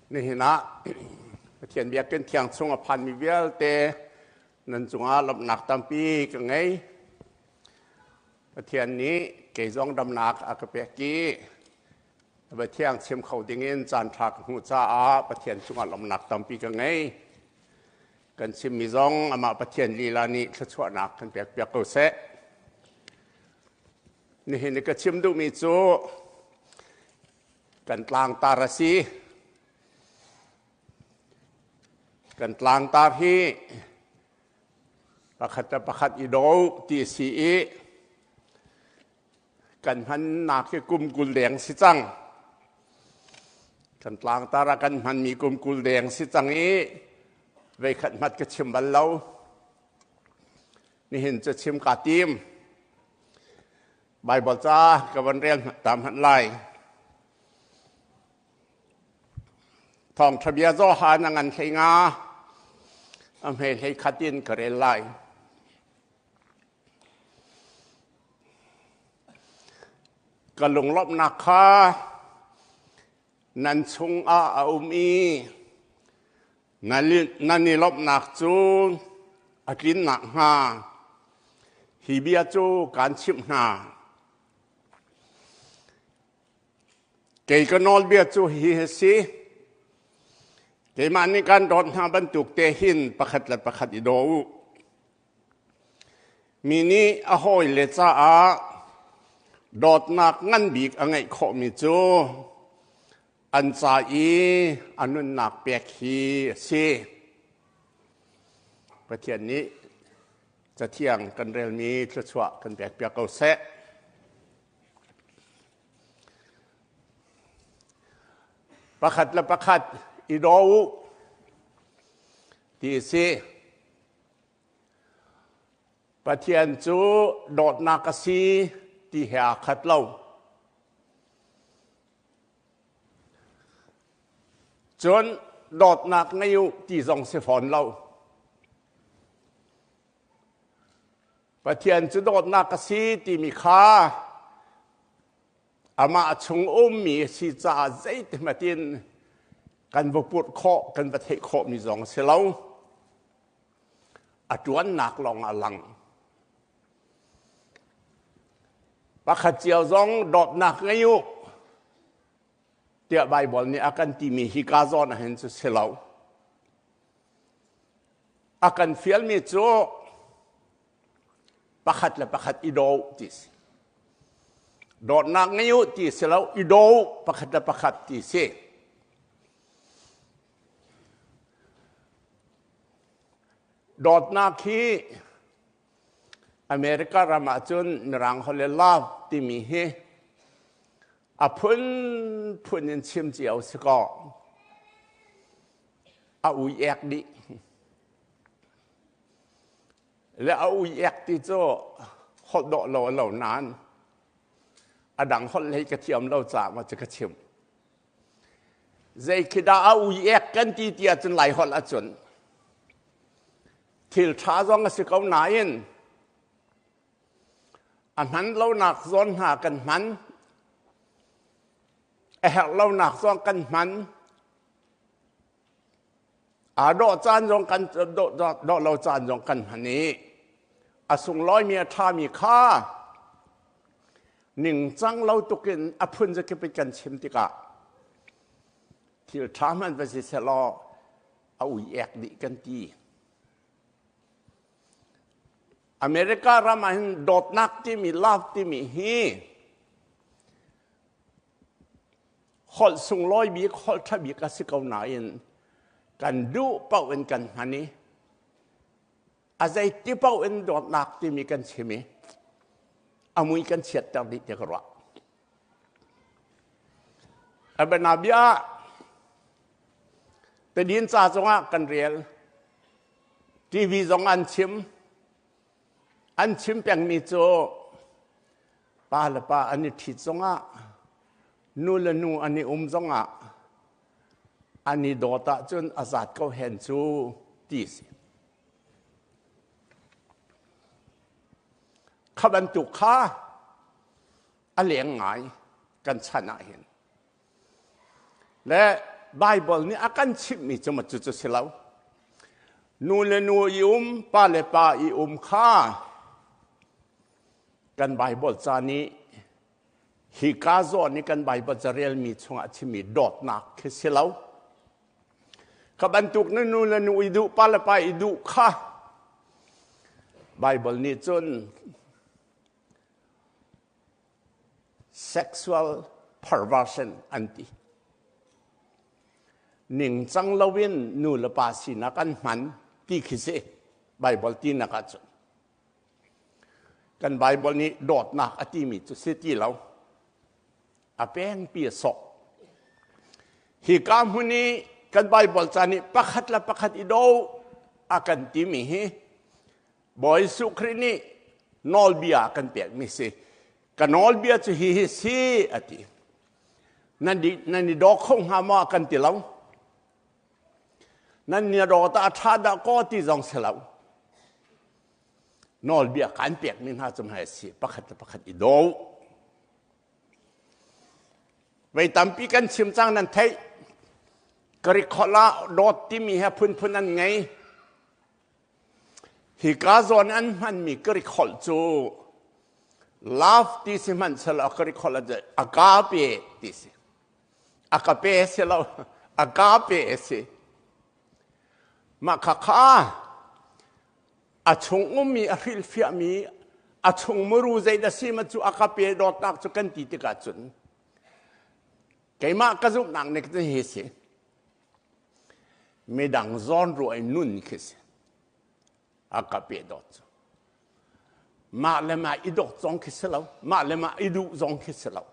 Nihin ah Pathian biakinn thiang chung a phanmi vialte nan cungah lawmhnak tampi ka ngei. Pathian nih kei zong damnak a ka pek i Pathian chim kho dingin caan ṭha ka hmuh caah Pathian cungah lawmhnak tampi ka ngei. Kan chimmi zong amah Pathian lila nih thluachuahnak kan pekpiak ko seh. Nihin i ka chim duhmi cu kan tlangtar a si. Kan tlangtar hi pakhat le pakhat i do ti a si i kan hmannak hi kum 20 deng si cang. Kan tlangtar ah kan hmanmi kum 20 deng si cang i veikhat hmat ka chim bal lo. Nihin cu chim kaa tim. Baibal ca ka van rel ta hmanh lai. Thawngṭha bia Johan a ngan hlei nga a hme hlei khat in ka rel lai. Ka lunglawmhnak kha nan chungah a um i nan i lawmhnak cu a tlin nakhnga hi bia cu kaan chimh hna. Kei ka nawlbia cu hi a si. Keimah nih kaan dawt hna bantuk te hin pakhat le pakhat i daw u. Mi nih a hawile caah dawtnak ngan bik a ngeih khawhmi cu an ca i a nunnak pek hi a si. Pathian nih Cathiang kan relmi thluachuah kan pekpiak ko seh. Pakhat le pakhat i daw u ti a si. Pathian cu dawtnak a si ti he aa khat lo. Cun dawtnak ngei u ti zong si fawn lo. Pathian cu dawtnak a si timi kha amah chung ummi a si caah zeitihmanh in kan va purh khawh, kan va theih khawhmi zong a si lo. A ṭuannak lawng a lang. Pakhat cio zong dawtnak ngei u tiah Baibal nih a kan timi hika zawn ahhin cu si lo. A kan fialmi cu pakhat le pakhat i daw ti si. Dawtnak ngei u ti si lo, i daw pakhat le pakhat ti si. Dawtnak hi America ram ahcun Mirang holh le love timi hi a phunphun in chim cio si kaw a ui ek dih. Le a ui ek ti cu holh dawh lo a lo nain a dang holh hlei ka thiam lo caah ma cu ka chim. Zei khi dah a ui ek kan ti ti ahcun Lai holh ahcun thil ṭha zong a si ko nain a hman lonak zawn hna kan hman a herh lonak zong kan hman aa dawh caan zong kan dawh lo caan zong kan hman i a sunglawimi a ṭhami kha ningcang lo tukin a phun zakip in kan chim tikah thil ṭha hmanh va si sehlaw a ui ek dih kan ti. America ram ah hin dawtnak timi love timi hi holh sunglawi bik holh ṭha bik a si ko nain kan duh paoh in kan hman i a zeiti paoh in dawtnak timi kan chim i a mui kan chiatter dih ti ka ruah. A bianabia ah tadin ca zongah kan rel TV zong an chim an chim pengmi cu pa le pa an i ṭhit zongah nu le nu an i um zongah an i dawt ahcun a zat ko hen cu ti si. Kha bantuk kha a leng ngai kan chan ah hin. Le Bible nih a kan chimhmi cu ma cucu si lo. Nu le nu i um, pa le pa i um kha kan Bible ca nih hi ka zawn i kan Bible carelmi chungah chimmi dawtnak khi si lo. Kha bantuk na nu le nu i duh, pa le pa i duh kha Bible nih cun sexual perversion an ti. Ningcang loin nu le pa sinak an hman ti khi si Bible tinak ahcun. Kan Bible nih dawtnak a timi cu si ti lo. A pengpi a sawk. Hi ka hmun i kan Bible ca nih pakhat le pakhat i do a kan timi hi Bawi Jesuh Khrih nih nawlbia a kan pekmi si. Ka nawlbia cu hi hi si a ti. Nan, di, nan i daw kho hnga maw a kan ti lo. Nan ni daw ta a ṭha dah kaw ti zong si lo. Nawlbia kan pekmi hna cu hmai si pakhat le pakhat i daw. Vei tampi kan chim cang nan theih. Greek holh ah dawt timi he phunphun an ngei. Hika zawn an hmanmi Greek holh cu love ti si hmanhsehlaw Greek holh ah agape ti si. Agape si lo, agape a si. Mah khakha a chung ummi a hrilhfiahmi a chung muru zeidah si ma cu agape dawtnak cu kan ti tikah cun keimah ka zumhnak nih cun hi si. Midang zawn ruah in nun khi si. A ka pe dawt cu. Mah le mah i dawt zong khi si lo. Mah le mah i duh zong khi si lo.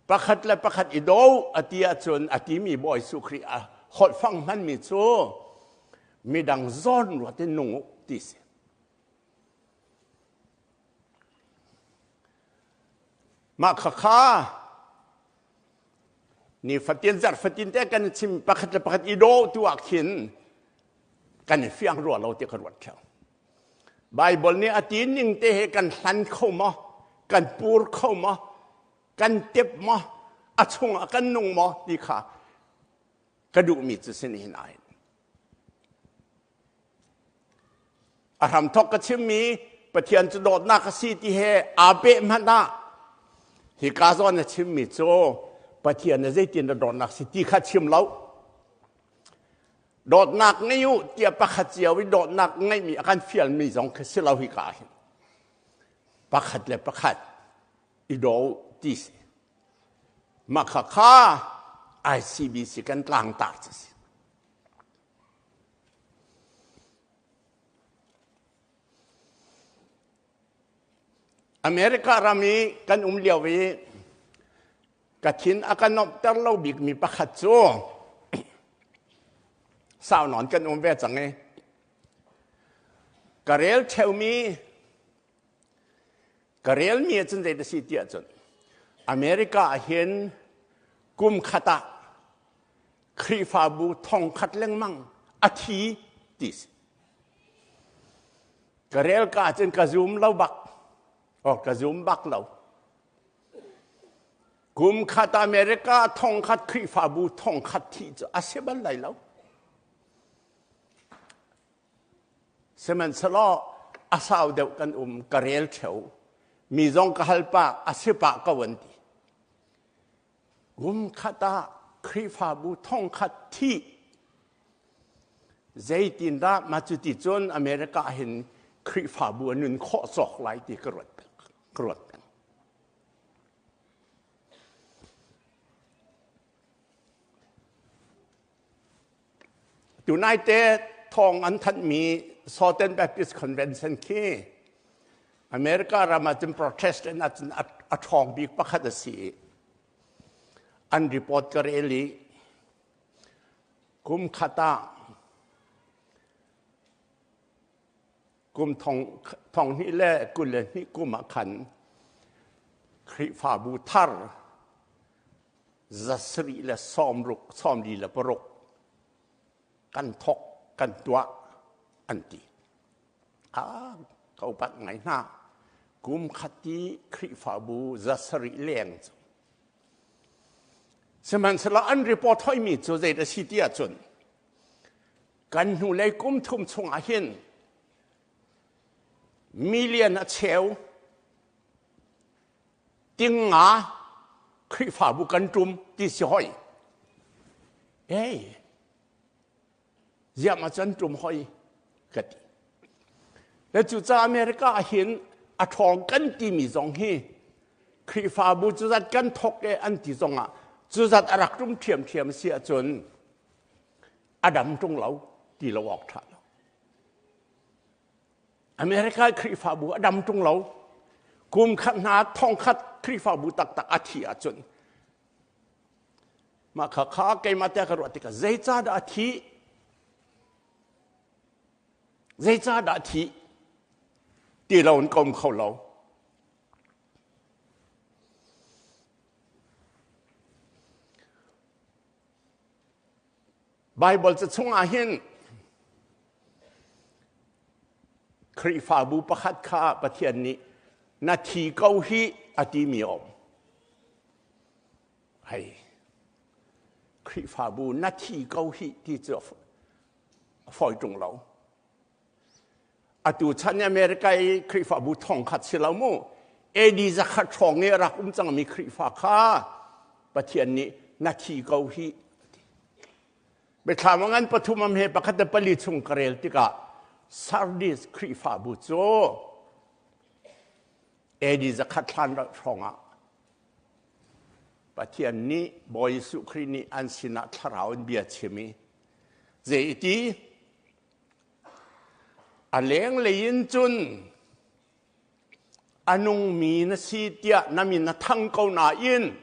Pakhat le pakhat i do a ti ahcun a timi Bawi Jesuh Khrih a holhfang hmanmi cu midang zawn ruat in nung u ti si. Mah khakha nifatin zarh fatin te kan chim pakhat le pakhat i daw tu ah khin kan i fiang rua lo ti ka ruat theo. Bible nih a ti ning te he kan hlan kho maw? Kan pur kho maw? Kan tep maw? A chungah kan nung maw? Ti kha ka duhmi cu si nihin ah hin. A hramthawk ka chimmi Pathian cu dawtnak a si ti he aa peh hmanh ah hika zawn na chimmi cu Pathian na zeitin na dawtnak si ti kha chim lo. Dawtnak ngei u tiah pakhat cio i dawtnak ngeihmi a kan fialmi zong khi si lo hika ah hin. Pakhat le pakhat i daw u ti si. Mah kha kha ICBC kan tlangtar cu si. America ram i kan um lio i ka thin a ka nuamhter lo bikmi pakhat cu sau nawn kan um ve cang i ka rel ṭheumi Ka relmi ahcun zei da si ti ahcun America ah hin kum khat ah Khrihfabu thongkhat lengmang a thi ti si. Ka rel ka ahcun ka zum lo bak. Oh, ka zum bak lo. Kum khat America thongkhat Khrihfabu thongkhat thi cu a si bal lai lo. Sihmanhsehlaw a sau deuh kan um ka rel ṭheo. Mi zong ka hal pah a si pah ko an ti. Kum khat ah Khrihfabu thongkhat thih zeitindah mah cu ti cun America hin Khrihfabu a nun khawh cawk lai ti ka ruat ka ruat peng. Tunai te thawng an thanhmi Southern Baptist Convention khi America ram ahcun Protestant ahcun a ṭhawng bik pakhat a si i an report ka rel i kum khat ah kum thong thong hnih le 22 kum ah khan Khrihfabu thar 760 46 kan thok kan tuah an ti. Ah, ka upat ngai hna. Kum khat i Khrihfabu 700 leng cu. Sihmanhsehlaw an report hoimi cu zei a si ti ahcun kan hnulei kum thum chungah hin million a cheu tingnga Khrihfabu kan ṭum ti si hoi. Ei, ziah ma can ṭum hoi ka ti. Le cucaah America ah hin a ṭhawng kan timi zong hi Khrihfabu cuzat kan thawk e an ti zongah cuzat a rak ṭum ṭhiamṭhiam si ahcun a dam ṭung lo ti lo awk ṭha lo. America Khrihfabu a dam ṭung lo. Kum khat hna thongkhat Khrihfabu taktak a thi ahcun mah kha kha keimah te ka ruah tikah zeicahdah a thih? Zeicahdah a thih? Ti lo in ka um kho lo. Baibal ca chungah hin Khrihfabu pakhat kha Pathian nih na thi ko hi a timi a um. Hei, Khrihfabu na thi ko hi ti cu a fawi ṭung lo. Atu chan i America i Khrihfabu thongkhat si lo mu. AD zakhat hrawng i a rak um cangmi Khrihfa kha Pathian nih na thi ko hi. Biathlam ngan pathum am he pakhat le pali chung ka rel tikah Sardis Khrihfabu cu AD zakhat hlan hrawng ah Pathian nih Bawi Jesuh Khrih nih an sinah thlarau in bia chim i zei ti A lenglei in cun a nungmi na si tiah na min a thang ko nain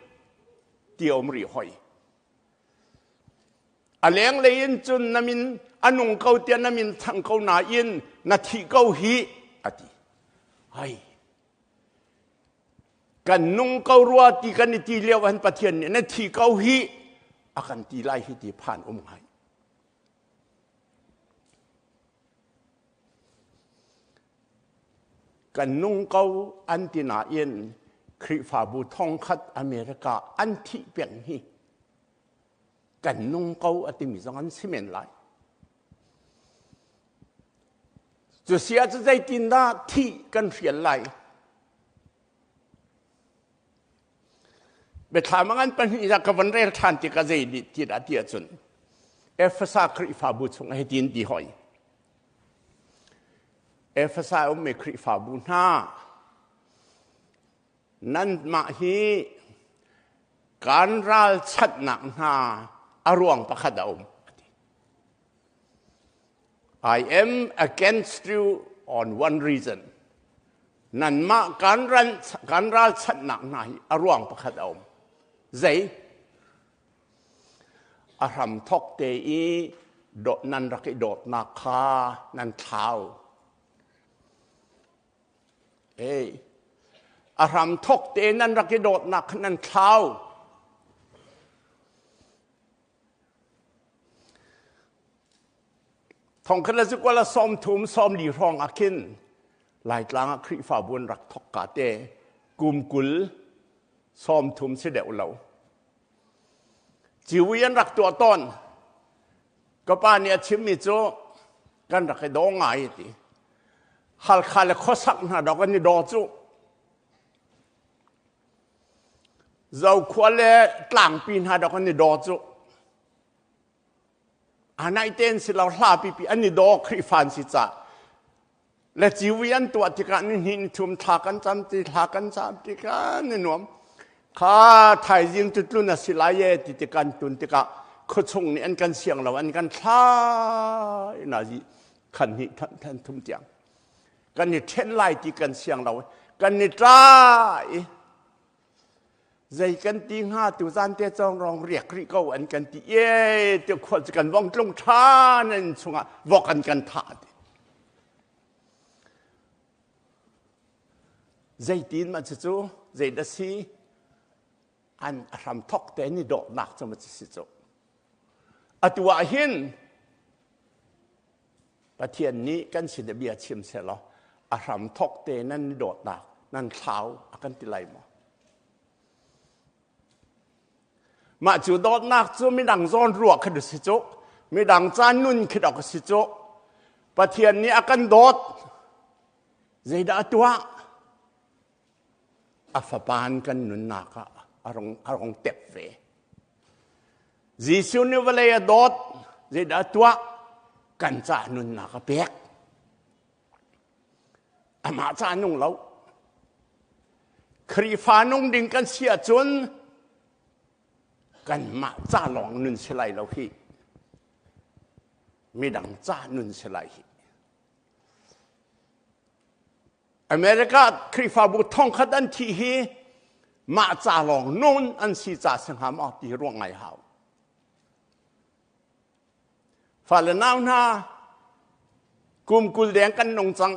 ti a um rih hoi. A lenglei in cun na min a nung ko tiah na min thang ko nain na thi ko hi a ti. Ai, kan nung ko rua ti kan i ti lio han Pathian nih na thi ko hi a kan ti lai hi ti phan um ngai. Kan nung ko an ti nain Khrihfabu thongkhat America an thih peng hi kan nung ko a timi zong an si men lai. Cu si ahcun zeitindah thih kan hrial lai? Biathlam a ngan pahnih ah ka van rel ṭhan tikah zei ti dah ti ahcun Efesa Khrihfabu chung ah hitin ti hoi. Efesa ummi Khrihfabu hna nanmah hi kan ralchanhnak hna a ruang pakhat a um. I am against you on one reason. Nanmah kan, ran, kan ralchanhnak hna hi a ruang pakhat a um. Zei? A hram thok te i dawt nan rak i dawtnak kha nan thlau. Ei, a hram thok te nan rak i dawtnak kha nan thlau. Thongkhat le zakual a 30 sawmli hrawng ah khin Laitlang ah Khrihfabu an rak thok ka te kum 20 30 si deuh lo. Ciwi an rak tuah tawn. Ka pa nih a chimmi cu kan rak i daw ngai ti. Halkha le khuasak hna dok an i daw cu. Zokhua le tlangpi hna dok an i daw cu. A naih si lo hla pipi an i daw Khrihfa an si ca. Le ciwi an tuah tikah ni hnih ni thum thla kan cam ti thla kan cam tikah ni nuam. Kha thaizing cu tlun a si lai e ti ti kan tun tikah khuachung nih an kan siang lo an kan thlai na zi khan hnih than thum tiang. Kan i ṭhen lai ti kan siang lo kan i ṭai zei kan ti hnga tu zan te cong rong riak rih ko an kan ti e ti khual cu kan vong tlung ṭhan an chungah vok an kan thah ti zeitin ma cu zei da si an a hram thok te ni dawtnak cu ma si cu atu ah hin Pathian nih kan sin bia chim selaw a hram thok te nan dawtnak nan thlau a kan ti lai maw? Mah cu dawtnak cu midang zawn ruah kha si cu. Midang ca nun khi dok si cu. Pathian nih a kan dawt. Zeidah a tuah? A fapa in kan nunnak ah a rung, a rung tep ve. Jesuh nih vawlei a dawt. Zeidah a tuah? Kan ca nunnak a pek. Amah ca nung lo. Khrihfa nung ding kan si ahcun kanmah ca lawng nun si lai lo hi. Midang ca nun si lai hi. America Khrihfabu thongkhat an thih hi mah ca lawng nun an si ca si hnga maw ti ruang ngai hau. Fale nau hna kum 20 deng kan nung cang.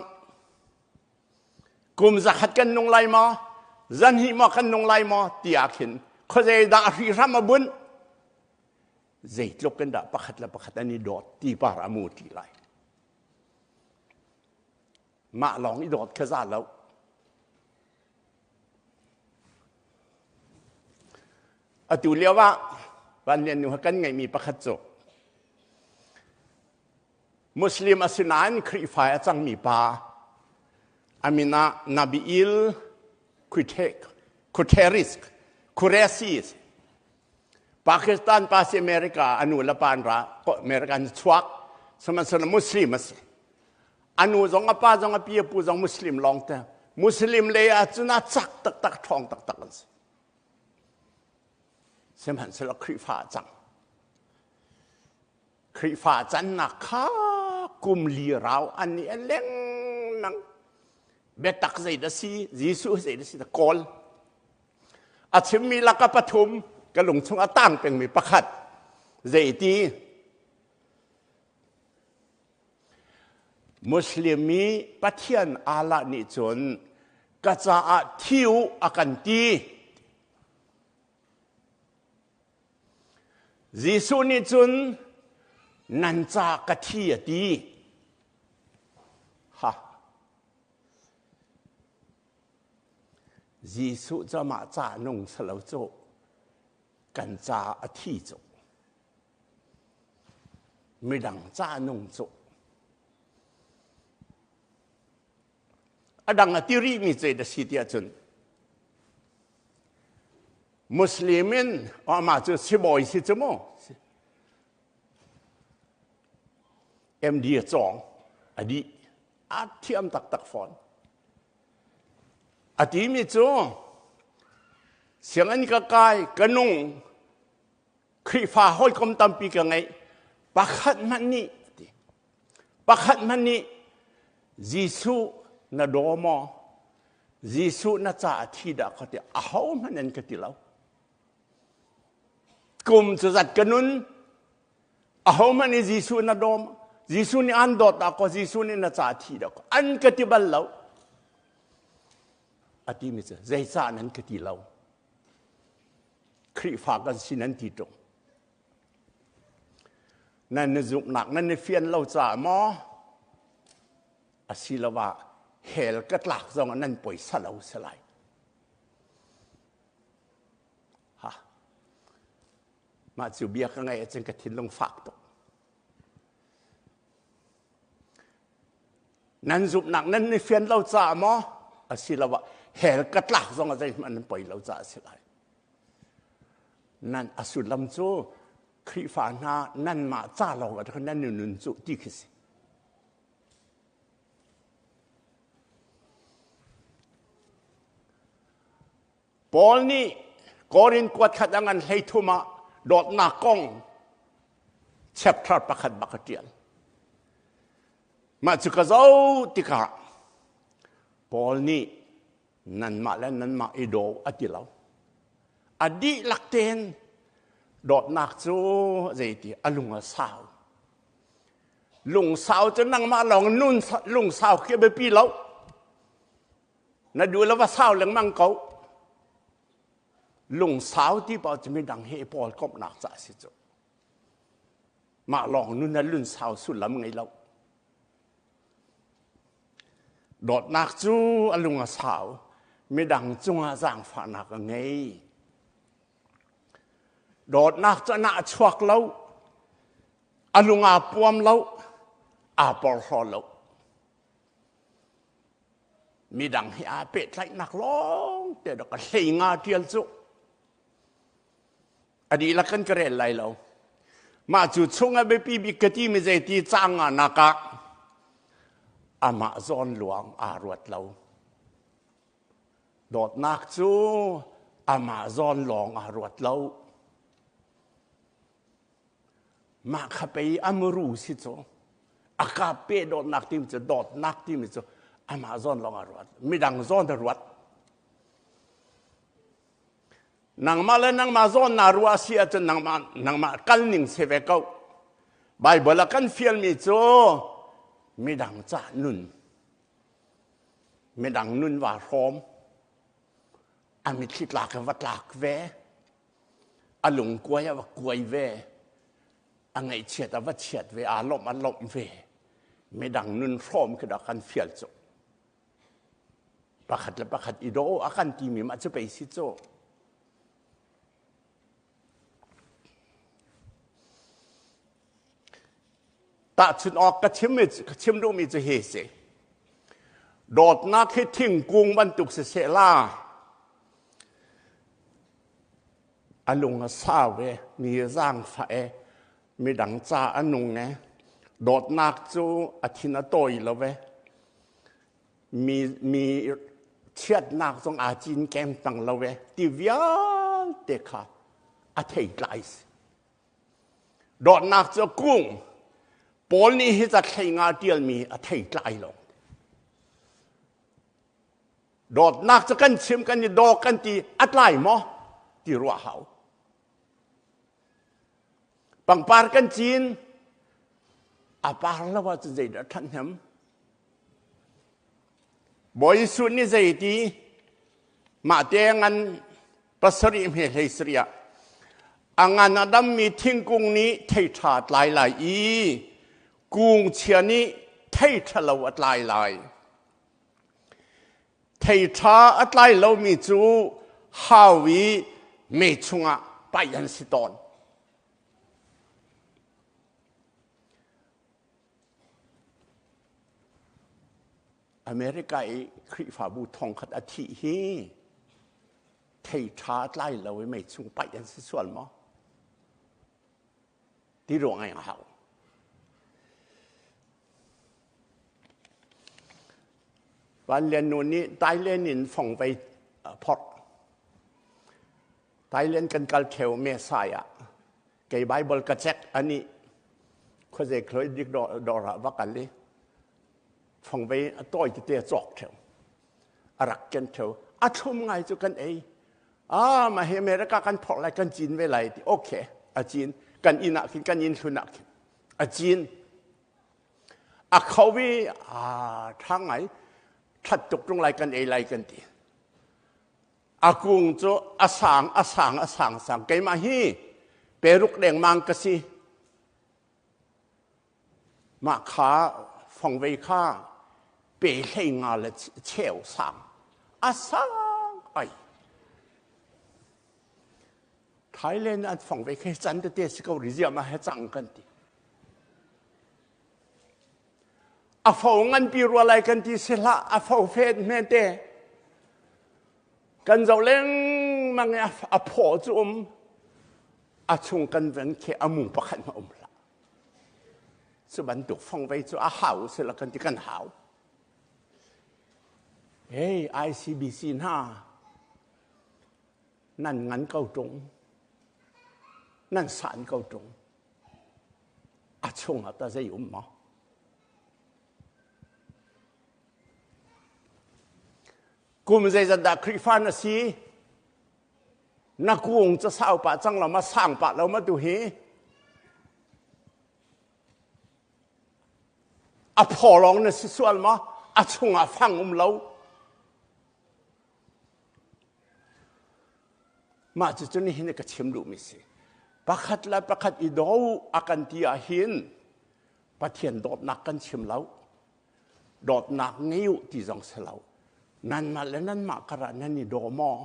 Kum 100 kan nung lai maw? Zan hi maw kan nung lai maw? Ti ah khin khuazei dah hrihram a bunh? Zeitluk in dah pakhat le pakhat an i dawt ti par a mu ti lai. Mah lawng i dawt kha za lo. Atu lio ah Van Lian nu kan ngeihmi pakhat cu Muslim a si nain Khrihfa a cangmi pa a min ah Nabil Quterris Qureshi Pakistan pa si America a nu le pa an ra America an chuak sihmanhsehlaw Muslim a si A nu zong a pa zong a pi a pu zong Muslim lawng te. Muslim lei ah cun a cak taktak ṭhawng taktak an si. Sihmanhsehlaw Khrihfa a cang. Khrihfa cannak kha kum li rau an i lengmang. Biatak zei dah si, Jesuh zei dah si kawl. A chimmi laka pathum ka lung chung a tang pengmi pakhat zeiti Muslim mi Pathian Allah nih cun ka caah thi u a kan ti. Jesuh nih cun nan ca ka thi a ti. Ha. Jesuh cu amah ca nung salo cu kan ca a thi cu. Midang ca nung cu a dang a ti rihmi cu da si tiah cun Muslim in amah cu sibawi si cu mu MD a cawng a dih a thiam taktak fawn a timi cu sianginn ka kai ka nung Khrihfa hawikom tampi ka ngeih. Pakhat hmanh nih ti. Pakhat hmanh nih Jesuh na daw maw? Jesuh na ca a thi dah ka ti. Aho hmanh an ka ti lo. Kum cu zat ka nun. Aho hmanh nih Jesuh na daw maw? Jesuh nih an dawt dah kaw Jesuh nih na ca a thi dah kaw an ka ti bal lo. A timi cu zeicah nan ka ti lo? Khrihfa kan si nan ti ṭung. Nan na zumhnak nan i fian lo caah maw? Asiloah hell ka tlak zong ah nan poisa lo si lai. Ha. Mah cu bia ka ngaih ahcun ka thinlung fak tuk. Nan zumhnak nan i fian lo caah maw? Asiloah hell ka tlak zong ah zeihmanh nan poi lo caah a si lai. Nan a sullam cu Khrihfa hna nanmah ca lawng ah nan i nun cu ti khi si. Paul nih Korin kuat khat a ngan 13 ah dawtnak kong chapter pakhat bak a ṭial. Mah cu ka zoh tikah Paul nih nanmah le nanmah i daw a ti lo. A dihlak tein dawtnak cu zeiti a lung a sau. Lungsau cu nangmah lawng nun lungsau khi a biapi lo. Na duh lo va sau lengmang ko. Lungsau ti paoh cu midang he i pawl komhnak ca a si cu. Mah lawng nun na lunsau sullam ngei lo. Dawtnak cu a lung a sau, midang cungah zaangfahnak a ngei. Dawtnak cu a chuak lo, a lung aa puam lo, aa porhlaw lo. Midang hi aa pehtlaihnak lawng te dok a hlei nga ṭial cu. A dihlak kan ka rel lai lo. Mah cu chung a biapi bik ka ti mi zeiti caang nga nak ah amah zawn luang aa ruat lo. Dawtnak cu amah zawn lawng aa ruat lo. Mah kha pei a muru si cu. A ka pe dawtnak timi cu dawtnak timi cu amah zawn lawng a ruat. Midang zawn a ruat. Nangmah le nangmah zawn naa ruah si ahcun nangmah nangmah kal ning si ve ko. Bible a kan fialmi cu midang cah nun midang nun va hrawm a mitthli tlak va tlak ve a lungkuai a va kuai ve a ngaihchiat a va chiat ve aa lawmh a lawmh ve midang nun hrawm khi dah kan fial cu pakhat le pakhat i daw a kan timi mah cu pei si cu Tahchunh awk ka chim ka chim duhmi cu hi si. Dawtnak hi thingkung bantuk siseh la a lung a sau e, mi zaangfah e, midang ca a nung e, dawtnak cu a thin a tawi lo e, mi mi chiatnak zong aa cinken tang lo e, ti vialte kha a theitlai si. Dawtnak cu a kung. Paul nih hi ca thlei nga ṭialmi a thei tlai lo. Dawtnak cu kan chim kan i daw kan ti a tlai maw ti ruah hau. Pangpar kan cin a par lo ahcun zeidah ṭhathnem? Bawi Jesuh nih zeiti mah te ngan pasarih hme hlei sarih ah a ngan a dammi thingkung nih thei ṭha a tlai lai i kung chia nih thei ṭhalo a tlai lai. Thei ṭha a tlai lomi cu hau i mei chungah paih an si tawn. America i Khrihfabu thongkhat a thih hi thei ṭha tlai lo i mei chung paih an si sual maw? Ti ruang ai hau. Van Lian Nu nih Thailand in fongvei phorh. Thailand kan kal ṭheo Mesai ah kei Bible ka check ani khuazei khloi dik dawr ah va kal i fongvei a tawi tete a cawk ṭheo a rak ken ṭheo a thlum ngai cu kan ei ah mah hi America kan phorh lai kan cin ve lai ti okay a cin kan inn ah khin kan inn hlun ah khin a cin a kho i a ṭha ngai ṭhat tuk ṭung lai kan ei lai kan ti A kung cu a sang, a sang, a sang, sang. Keimah hi peruk dengmang ka si. Mah kha fongvei kha pe hlei nga le cheu sang. A sang ai. Thailand an fongvei khi can tete si ko ri ma he cang kan ti. A fo nganpi rua lai kan ti si hlah, a fo fet hme te. Kan zoh lengmang i a phaw cu um, a chung kan ven khi a mu pakhat hmanh um hlah. Cu bantuk fongvei cu a hau si la kan ti kan hau. Hey, ICBC hna, nan ngan ko ṭung, nan san ko ṭung. A chungah tah zei um maw? Kum zeizat dah Khrihfa na si? Na kung ca sau pah cang lo ma sang pah lo ma tu hi? A phaw lawng na si sual maw? A chungah fang um lo. Mah cucu nihin ka chim duhmi si. Pakhat le pakhat i do a kan ti ahhin Pathian dawtnak kan chim lo. Dawtnak ngei u ti zong si lo. Nanmah le nanmah karah nan i daw maw?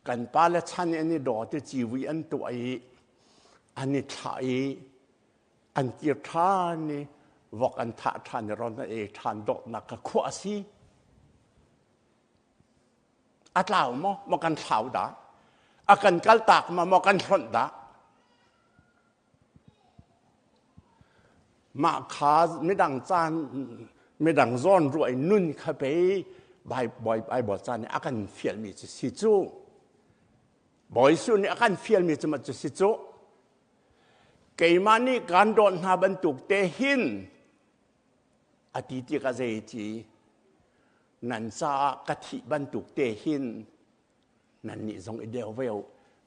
Kan pa le chan i an i daw ti civui an tuah i an i thlah i an kir ṭhan i vok an thah ṭhan i ron an ei ṭhan dawtnak kha khuah a si. A tlau maw? Maw kan thlau dah? A kan kaltak maw? Maw kan hlonh dah? Mah kha midang caan midang zawn ruah in nun kha pei Baibal ca nih a kan fialmi cu si cu. Bawi Jesuh nih a kan fialmi cu cu si cu. Keimah nih kaan dawt hna bantuk te hin a ti tikah zei ti nan caah ka thih bantuk te hin nannih zong i deu ve u.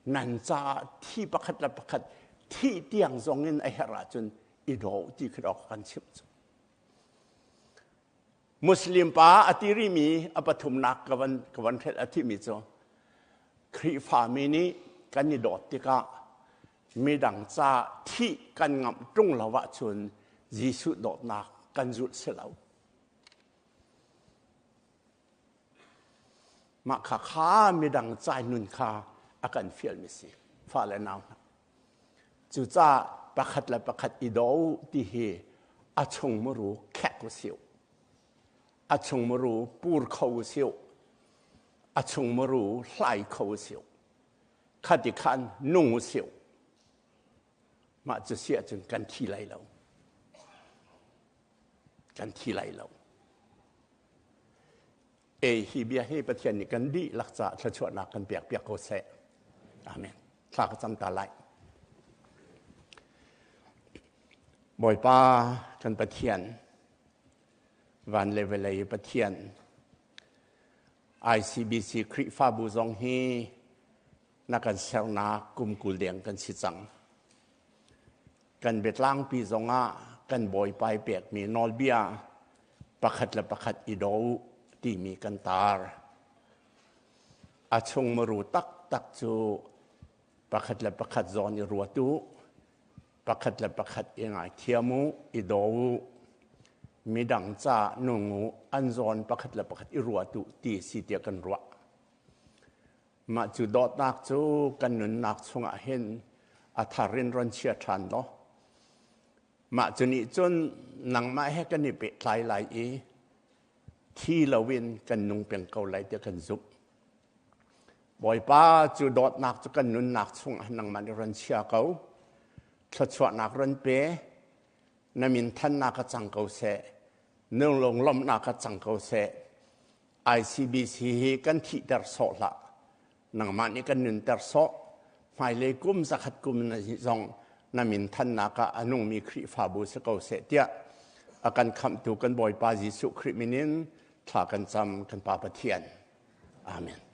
Nan caah thi pakhat le pakhat thih tiang zong in a herh ahcun i daw u ti khi dawk kan chimh cu. Muslim pa a ti rimi a pathumnak ka van ka van hrelh a thimi cu Khrihfami nih kan i dawt tikah midang ca thih kan ngamh ṭung lo ahcun Jesuh dawtnak kan zulh si lo. Mah kha kha midang cai nun kha a kan fialmi si fale nau hna. Cucaah pakhat le pakhat i do ti hi a chung muru khek u siu. A chung muru pur kho u siu. A chung muru hlai kho u siu. Khati khan nung u siu. Mah cu si ahcun kan thi lai lo. Kan thi lai lo. E hi bia hi Pathian nih kan dihlak caah thluachuahnak kan pek piak ko seh. Amen. Thla ka cam ta lai. Bawipa kan Pathian, van le vawlei Pathian, ICBC Khrihfabu zong hi na kan sernak kum 20 deng kan si cang. Kan biatlangpi zongah kan Bawipa i pekmi nawlbia pakhat le pakhat i daw u timi kan tar. A chung muru taktak cu pakhat le pakhat zawn i ruat u, pakhat le pakhat i ngaithiam u, i daw u, midang ca nung u, an zawn pakhat le pakhat i ruat u ti si tiah kan ruah. Mah cu dawtnak cu kan nunnak chungah hin a thar in ron chia ṭhan law mah cu nih cun nangmah he kan i pehtlai lai i thi loin kan nung peng ko lai tiah kan zumh. Bawipa cu dawtnak cu kan nunnak chungah nangmah nih ron chia ko. Thluachuahnak ron pe. Na min thannak a cang ko seh. Nung lunglawmhnak a cang ko seh. ICBC hi kan thihter sawh hlah. Nangmah nih kan nunter sawh. Hmailei kum zakhat kum na zong na min thannak ah a nungmi Khrihfabu si ko seh tiah a kan khamhtu kan Bawipa Jesuh Khrih min in thla kan cam kan Pa Pathian. Amen.